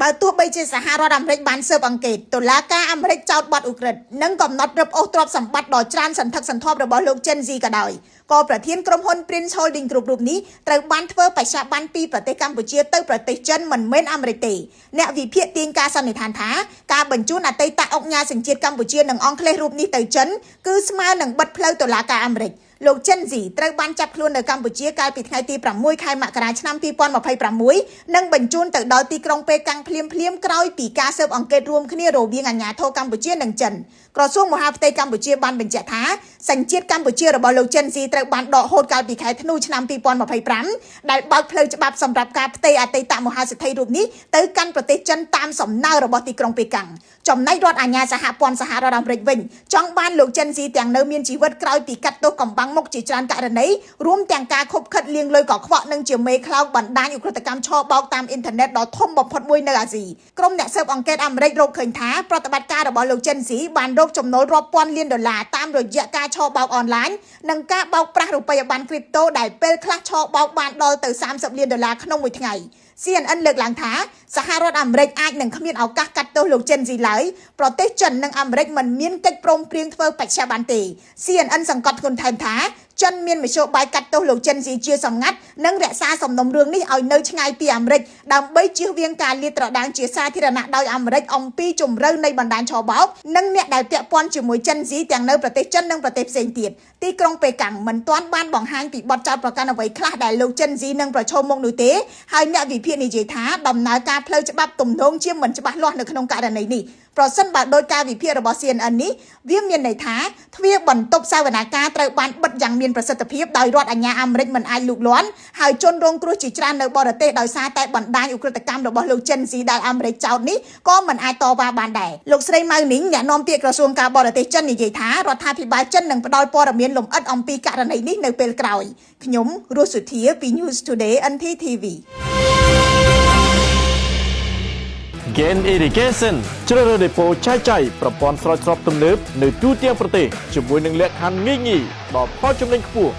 បើទោះបីជាសហរដ្ឋអាមេរិកបានស៊ើបអង្កេតតុលាការអាមេរិកចោទបទឧក្រិដ្ឋនិងកំណត់រឹបអូសទ្រព្យសម្បត្តិដ៏ច្រើនសន្ធឹកសន្ធាប់របស់លោកចិនស៊ីក៏ដោយក៏ប្រធានក្រុមហ៊ុន Prince Holding Group រូបនេះត្រូវបានធ្វើបច្ចាប័នពីប្រទេសកម្ពុជាទៅប្រទេសចិនមិនមែនអាមេរិកទេអ្នកវិភាគទាញការសន្និដ្ឋានថាការបញ្ជូនអតីតអង្គការសញ្ជាតិកម្ពុជានិងអង់គ្លេសរូបនេះទៅចិនគឺស្មើនឹងបិទផ្លូវតុលាការអាមេរិកលោកចិនស៊ីត្រូវបានចាប់ខ្លួននៅកម្ពុជាកាលពីថ្ងៃទី6ខែមករាឆ្នាំ2026និងបញ្ជូនទៅដល់ទីក្រុងប៉េកាំងភ្លាមៗក្រោយពីការស៊ើបអង្កេតរួមគ្នារវាងអាជ្ញាធរកម្ពុជានិងចិនក្រសួងមហាផ្ទៃកម្ពុជាបានបញ្ជាក់ថាសញ្ជាតិកម្ពុជារបស់លោកចិនស៊ីត្រូវបានដកហូតកាលពីខែធ្នូឆ្នាំ2025ដែលបើកផ្លូវច្បាប់សម្រាប់ការផ្ទេរអតីតមហាសេដ្ឋីរូបនេះទៅកាន់ប្រទេសចិនតាមសំណើរបស់ទីក្រុងប៉េកាំងចំណែករដ្ឋអាជ្ញាសហព័ន្ធសហរដ្ឋអាមេរិកវិញចង់បានលោកចិនស៊ីទាំងនៅមានជីវិតក្រោយពីកាត់ទោសកំបាំងមុខជាច្រើនករណីរួមទាំងការខົບខិតលាងលុយកខ្វក់និងជាមេខ្លោងបណ្ដាញឧក្រិដ្ឋកម្មឆបោកតាមអ៊ីនធឺណិតដ៏ធំបំផុតមួយនៅអាស៊ីក្រុមអ្នកស៊ើបអង្កេតអាមេរិករកឃើញថាប្រតិបត្តិការរបស់លោកចិនស៊ីបានរកចំណូលរាប់ពាន់លានដុល្លារតាមរយៈការឆបោកអនឡាញនិងការបោកប្រាស់រូបិយប័ណ្ណគ្រីបតូដែលពេលខ្លះឆបោកបានដល់ទៅ30លានដុល្លារក្នុងមួយថ្ងៃ CNN លើកឡើងថាសហរដ្ឋអាមេរិកអាចនឹងគ្មានឱកាសកាត់ទោសលោកចិនស៊ីឡើយប្រទេសចិននិងអាមេរិកមិនមានកិច្ចព្រមព្រៀងធ្វើបច្ចាប័នទេ CNN សង្កត់ធ្ងន់ថែមថាចិនមានមធ្យោបាយកាត់ទោសលោកចិនស៊ីជាសម្ងាត់និងរក្សាសំណុំរឿងនេះឲ្យនៅឆ្ងាយពីអាមេរិកដើម្បីជៀសវាងការលាតត្រដាងជាសាធារណៈដោយអាមេរិកអំពីជម្រៅនៃបណ្ដាញឆបោកនិងអ្នកដែលពាក់ព័ន្ធជាមួយចិនស៊ីទាំងនៅប្រទេសចិននិងប្រទេសផ្សេងទៀតទីក្រុងប៉េកាំងមិនទាន់បានបង្ហាញពីបទចោទប្រកាន់អ្វីខ្លះដែលលោកចិនស៊ីនឹងប្រឈមមុខនោះទេហើយអ្នកវិភាគនិយាយថាដំណើរការផ្លូវច្បាប់ទំនងជាមិនច្បាស់លាស់នៅក្នុងករណីនេះប្រសិនបើដោយការវិភាគរបស់ CNN នេះវាមានន័យថាទ្វារបន្ទប់សវនាការត្រូវបានបិទយ៉ាងមានប្រសិទ្ធភាពដោយរដ្ឋអាជ្ញាអាមេរិកមិនអាចលូកលាន់ហើយជនរងគ្រោះជាច្រើននៅបរទេសដោយសារតែបណ្ដាញឧក្រិដ្ឋកម្មរបស់លោកចិនស៊ីដែលអាមេរិកចោទនេះក៏មិនអាចតវ៉ាបានដែរលោកស្រីម៉ៅនីងអ្នកនាំពាក្យក្រសួងការបរទេសចិននិយាយថារដ្ឋាភិបាលចិននឹងផ្ដល់ព័ត៌មានលម្អិតអំពីករណីនេះនៅពេលក្រោយខ្ញុំរស់សុធាពី News Today NTTV Gain Irrigation ជ្រើសរើសដេប៉ូចែកចាយប្រព័ន្ធស្រោចស្រពទំនើបនៅទូទាំងប្រទេសជាមួយនឹងលក្ខខណ្ឌងាយៗដល់ផលចំណេញខ្ពស់